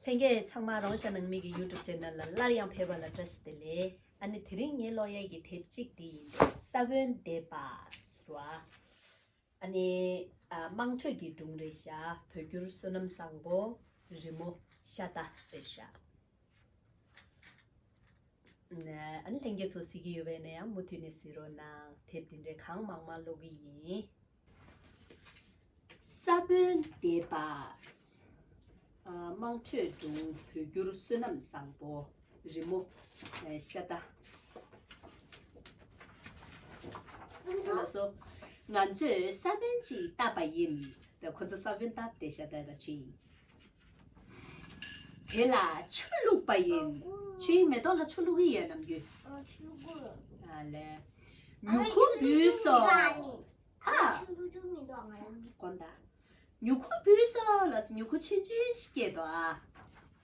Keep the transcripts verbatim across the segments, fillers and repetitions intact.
ལྷན་རྒྱས་ཚང་མ་རོང་ཤ་ནང་མི་གི་YouTube channel ལ་སླར་ཡང་ཕེབས་པ་ལ་བཀྲ་ཤིས་བདེ་ལེགས། ཨ་ནི་དེ་རིང་ངའི་ཀློག་ཡས་ཀྱི་དེབ་གཅིག་འདི་ཡིན་ཏེ། ས་བོན་འདེབས་པ་ཟེར་བ། ཨ་ནི་ཨ་དམངས་ཁྲོད་ཀྱི་སྒྲུང་རེད་ཤག་བོད་འགྱུར་བསོད་ནམས་བཟང་པོ། རི་མོ་ཤ་སྟག་རེད་ཤག་ཨ་ནི་ལྷན་རྒྱས་ཚོ་གཟིགས་ཀྱི་ཡོད་པ་ཡིན་ན་ཡང་མུ་མཐུད་ནས་གཟིགས་རོགས་གནང་། དེབ་འདི་འདྲའི་གང་མང་མང་ཀློག་གི་ཡིན། ས་བོན་འདེབས་པ། ཨ་དམངས་ཁྲོད་སྒྲུང་བོད་འགྱུར་བསོད་ནམས་བཟང་པོ། རི་མོ་ཨ་ཤ་སྟག་ལགས་སོ། ང་ཚོས་ས་བོན་ཅིག་བཏབ་པ་ཡིན། ད་ཁོ་ཚོ་ས་བོན་བཏབ་བསྡད་ཤག་ད་ད་ཅིག་དེ་ལ་ཆུ་བླུགས་པ་ཡིན། ཆུའི་མེ་ཏོག་ལ་ཆུ་བླུགས་ཀྱི་ཡོད་ནམ་རྒྱུན། ཨ་ཆུ་བླུགས་དགོས། ཨ་ལས། མྱུ་གུ་འབུས་སོ། ཨ་ཨ་ཆུ་བླུགས་རྒྱུ་མི་འདུག་ང་ལ། དགོངས་དག་མྱུ་གུ་འབུས་སོ་ལ་སོ། མྱུ་གུ་ཆུང་ཆུང་ཞིག་སྐྱེས་འདུག་ཨ།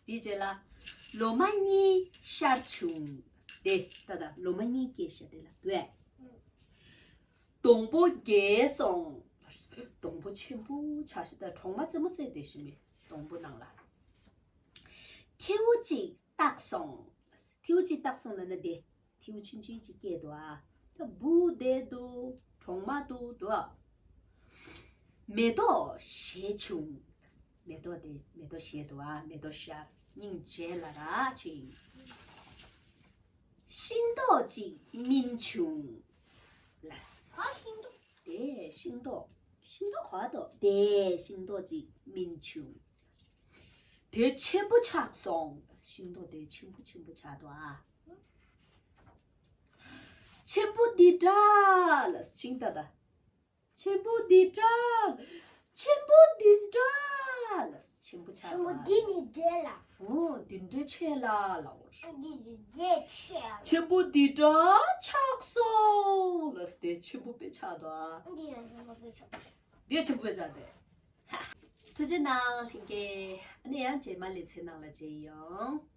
དེའི་རྗེས་ལ། ལོ་མ་གཉིས་ཤར་བྱུང་། དེ་ད་ལྟ་ལོ་མ་གཉིས་སྐྱེས་ཤག་དེ་ལ་འདུག་ཨ། སྡོང་པོ་རྒྱས་སོང་། སྡོང་པོ་ཆེན་པོ་ཆགས་ཤག་ད་གྲོག་མ་རྩེད་མོ་རྩེ་བསྡད་ཤག་མི་སྡོང་པོ་ནང་ལ། ཐེའུ་གཅིག་བཏགས་སོང་། ཐེའུ་གཅིག་བཏགས་སོང་ལབ་ན་དེ། ཐེའུ་ཆུང་ཆུང་ཅིག་སྐྱེས་འདུག་ཨ། ད་འབུ་བསྡད་འདུག་གྲོག་མ་འདུག་འདུག་ཨ། མེ་ཏོག་བཞད་བྱུང་། མེ་ཏོག་དེ་མེ་ཏོག་བཞད་འདུག་ཨ། མེ་ཏོག་ཤར་སྙིང་རྗེ་ལ་རག་ཅིང་། ཤིང་ཏོག་ཅིག་སྨིན་བྱུང་། ལགས། ཨ་ཤིང་ཏོག་དེ་ཤིང་ཏོག་ཤིང་ཏོག་ག་ཏོག་དེ་ཤིང་ཏོག་ཅིག་སྨིན་བྱུང་། དེ་ཆེན་པོ་ཆགས་སོང་། ཤིང་ཏོག་དེ་ཆེན་པོ་ཆེན་པོ་ཆགས་འདུག་ཨ། ཆེན་པོ་འདི་འདྲ་ལ་ཤིང་ཏོག་ད། ཆེན་པོ་འདི་འདྲ། ཆེན་པོ་འདི་འདྲ་ལ་ཆེན་པོ་ཆགས་ཆེན་པོ་འདུག་ཨ། འདི་ནི་འདྲ་ལ། འོ་འདི་འདྲ་ཆེ་ལ་ལ་འོ། འདི་འདི་འདྲ་ཆེ་ལ། ཆེན་པོ་འདི་འདྲ་ཆགས་སོང་ལ་དེ་ཆེན་པོ་དཔེ་ཆགས་འདུག་ཨ། འདི་ཡང་ཆེན་པོ་དཔེ་ཆགས། འདི་ཡང་ཆེན་པོ་དཔེ་ཆགས་ཏེ། ཐུགས་རྗེ་གནང་ལྷན་རྒྱས། ཨ་ནི་ཡང་རྗེས་མ་ལེ་ཚན་ནང་ལ་མཇལ་ཡོང་།